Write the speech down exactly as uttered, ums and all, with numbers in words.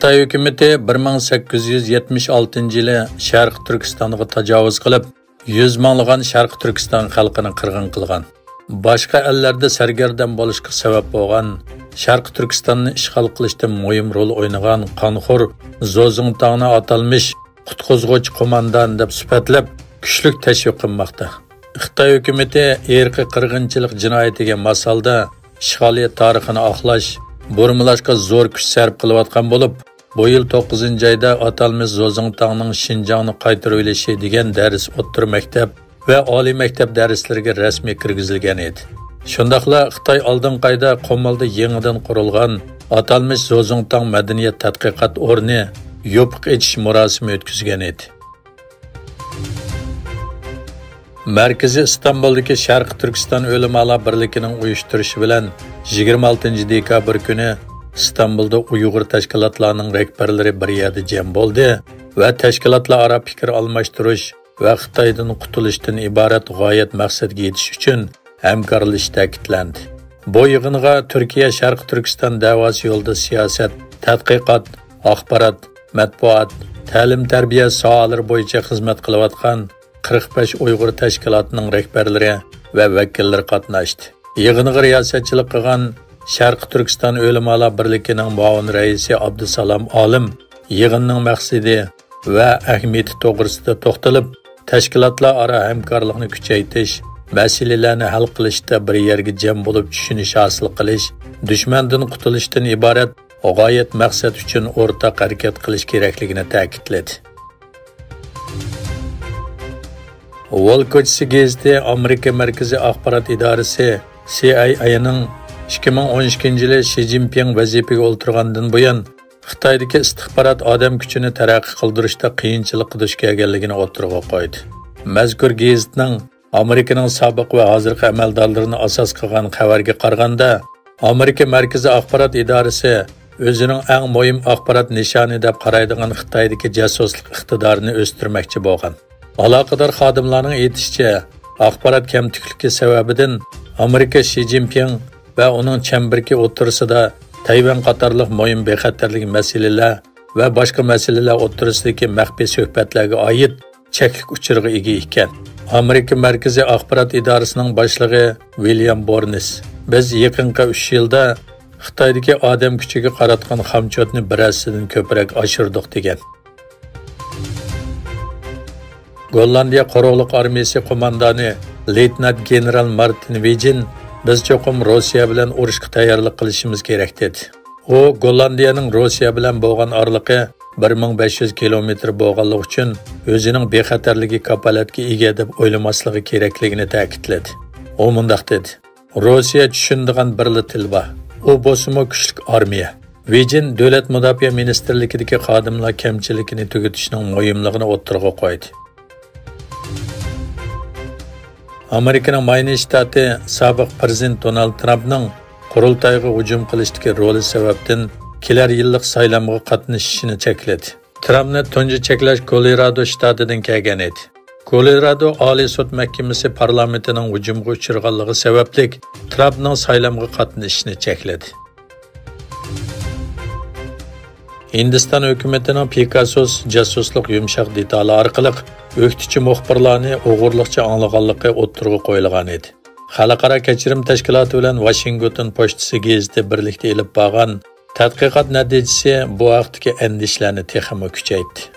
خىتاي ھۆكۈمىتى بىر مىڭ سەككىز يۈز يەتمىش ئالتىنچى يىلى شەرقىي تۈركىستانغا تاجاۋۇز قىلىپ، يۈز مىڭلىغان شەرقىي تۈركىستان خەلقىنى قىرغىن قىلغان. باشقا ئەللەردە سەرگەردان بولۇشقا سەۋەب بولغان، شەرقىي تۈركىستاننى ئىشغال قىلىشتا مۇھىم رول ئوينىغان قانخور زوزۇڭتاڭنى ئاتالمىش قۇتقۇزغۇچى قوماندان دەپ سۈپەتلەپ، كۈچلۈك تەشۋىق قىلماقتا. خىتاي ھۆكۈمىتى ئىرقىي قىرغىنچىلىق جىنايىتىگە ماس ھالدا ئىشغالىيەت تارىخىنى ئاقلاش، بۇرمىلاشقا زور كۈچ سەرپ قىلىۋاتقان بولۇپ، بۇ يىل توققۇزىنچى ئايدا ئاتالمىش زوزۇڭتاڭنىڭ شىنجاڭنى قايتۇرۇۋېلىشى دېگەن دەرس ئوتتۇرا مەكتەپ ۋە ئالىي مەكتەپ دەرسلىرىگە رەسمىي كىرگۈزۈلگەن ئىدى. شۇنداقلا خىتاي ئالدىنقى ئايدا قۇمۇلدا يېڭىدىن قۇرۇلغان ئاتالمىش زوزۇڭتاڭ مەدەنىيەت تەتقىقات ئورنى يوپۇق ئېچىش مۇراسىمى ئۆتكۈزگەن ئىدى. مەركىزى ئىستانبۇلدىكى شەرقىي تۈركىستان ئۆلىمالار بىرلىكىنىڭ ئۇيۇشتۇرۇشى بىلەن يىگىرمە ئالتىنچى دېكابىر كۈنى ئىستانبۇلدا ئۇيغۇر تەشكىلاتلارنىڭ رەھبەرلىرى بىر يەردە جەم بولدى ۋە تەشكىلاتلار ئارا پىكىر ئالماشتۇرۇش ۋە خىتايدىن قۇتۇلۇشتىن ئىبارەت غايەت مەقسەتكە يېتىش ئۈچۈن ھەمكارلىشىش تەكىتلەندى. بۇ يىغىنغا تۈركىيە شەرقىي تۈركىستان دەۋاسى يولىدا سىياسەت، تەتقىقات، ئاخبارات، مەتبۇئات، تەلىم-تەربىيە ساھەلىرى بويىچە خىزمەت قىلىۋاتقان قىرىق بەش ئۇيغۇر تەشكىلاتىنىڭ رەھبەرلىرى ۋە ۋەكىللىرى قاتناشتى. يىغىنغا رىياسەتچىلىك قىلغان شەرقىي تۈركىستان ئۆلىمالار بىرلىكىنىڭ مۇئاۋىن رەئىسى ئابدۇسالام ئالىم يىغىننىڭ مەقسىتى ۋە ئەھمىيىتى توغرىسىدا توختىلىپ، تەشكىلاتلار ئارا ھەمكارلىقنى كۈچەيتىش، مەسىلىلەرنى ھەل قىلىشتا بىر يەرگە جەم بولۇپ چۈشىنىش ھاسىل قىلىش، دۈشمەندىن قۇتۇلۇشتىن ئىبارەت غايەت مەقسەت ئۈچۈن ئورتاق ھەرىكەت قىلىش كېرەكلىكىنى تەكىتلىدى. ۋول كوچىسى گېزىتى ئامېرىكا مەركىزىي ئاخبارات ئىدارىسى، سى ئاي ئەينىڭ ئىككى مىڭ ئون ئىككىنچى يىلى شى جىنپىڭ ۋەزىپىگە ئولتۇرغاندىن بۇيان، خىتايدىكى ئىستىخبارات ئادەم كۈچىنى تەرەققىي قىلدۇرۇشتا قىيىنچىلىققا دۇچ كەلگەنلىكىنى ئوتتۇرىغا قويدى. مەزكۇر گېزىتنىڭ ئامېرىكىنىڭ سابىق ۋە ھازىرقى ئەمەلدارلىرىنى ئاساس قىلغان خەۋەرگە قارىغاندا، ئامېرىكا مەركىزىي ئاخبارات ئىدارىسى ئۆزىنىڭ ئەڭ مۇھىم ئاخبارات نىشانى دەپ قارايدىغان خىتايدىكى جاسۇسلۇق ئىقتىدارىنى ئۆستۈرمەكچى بولغان. ئالاقىدار خادىملارنىڭ ئېيتىشىچە، ئاخبارات كەمتۈكلۈكى سەۋەبىدىن ئامېرىكا شى جىنپىڭ ۋە ئۇنىڭ چەمبىرىكى ئوتتۇرىسىدا تەيۋەن قاتارلىق مۇھىم بىخەتەرلىك مەسىلىلەر ۋە باشقا مەسىلىلەر ئوتتۇرىسىدىكى مەخپىي سۆھبەتلەرگە ئائىت چەكلىك ئۇچۇرغا ئىگە ئىكەن. ئامېرىكا مەركىزىي ئاخبارات ئىدارىسىنىڭ باشلىقى ۋىليام بورنېس، «بىز يېقىنقى ئۈچ يىلدا خىتايدىكى ئادەم كۈچىگە قاراتقان خامچوتنى بىر ھەسسىدىن كۆپرەك ئاشۇردۇق» دېگەن. گوللاندىيە قوراللىق ئارمىيىسى قوماندانى لېيتېنانت گېنېرال مارتىن ۋىجىن، «بىز چوقۇم روسىيە بىلەن ئۇرۇشقا تەييارلىق قىلىشىمىز كېرەك» دېدى. ئۇ گوللاندىيەنىڭ روسىيە بىلەن بولغان ئارىلىقى بىر مىڭ بەش يۈز كىلومېتىر بولغانلىقى ئۈچۈن ئۆزىنىڭ بىخەتەرلىكى كاپالەتكە ئىگە دەپ ئويلىماسلىقى كېرەكلىكىنى تەكىتلىدى. ئۇ مۇنداق دېدى: «روسىيە چۈشىنىدىغان بىرلا تىل بار. ئۇ بولسىمۇ كۈچلۈك ئارمىيە.» ۋېجىن دۆلەت مۇداپىئە مىنىستىرلىكىدىكى خادىملار كەمچىلىكىنى تۈگىتىشنىڭ مۇھىملىقىنى ئوتتۇرىغا قويدى. ئامېرىكىنىڭ ماينى شتاتى سابىق پىرېزىدېنت دونالد ترامپنىڭ قۇرۇلتايغا ھۇجۇم قىلىشتىكى رولى سەۋەبتىن كېلەر يىللىق سايلامغا قاتنىشىشىنى چەكلىدى. ترامپنى تۇنجى چەكلەش كولورادو شتاتىدىن كەلگەن ئىدى. كولورادو ئالىي سوت مەھكىمىسى پارلامېنتىنىڭ ھۇجۇمغا ئۇچرىغانلىقى سەۋەبلىك ترامپنىڭ سايلامغا قاتنىشىشىنى چەكلىدى. ھىندىستان ھۆكۈمىتىنىڭ پېگاسۇس جاسۇسلۇق يۇمشاق دېتالى ئارقىلىق ئۆكتىچى مۇخبىرلارنى ئوغرىلىقچە ئاڭلىغانلىقى ئوتتۇرىغا قويۇلغان ئىدى. خەلقئارا كەچۈرۈم تەشكىلاتى بىلەن ۋاشىنگتون پوچتىسى گېزىتى بىرلىكتە ئېلىپ بارغان تەتقىقات نەتىجىسى بۇ ھەقتىكى ئەندىشىلەرنى تېخىمۇ كۈچەيتتى.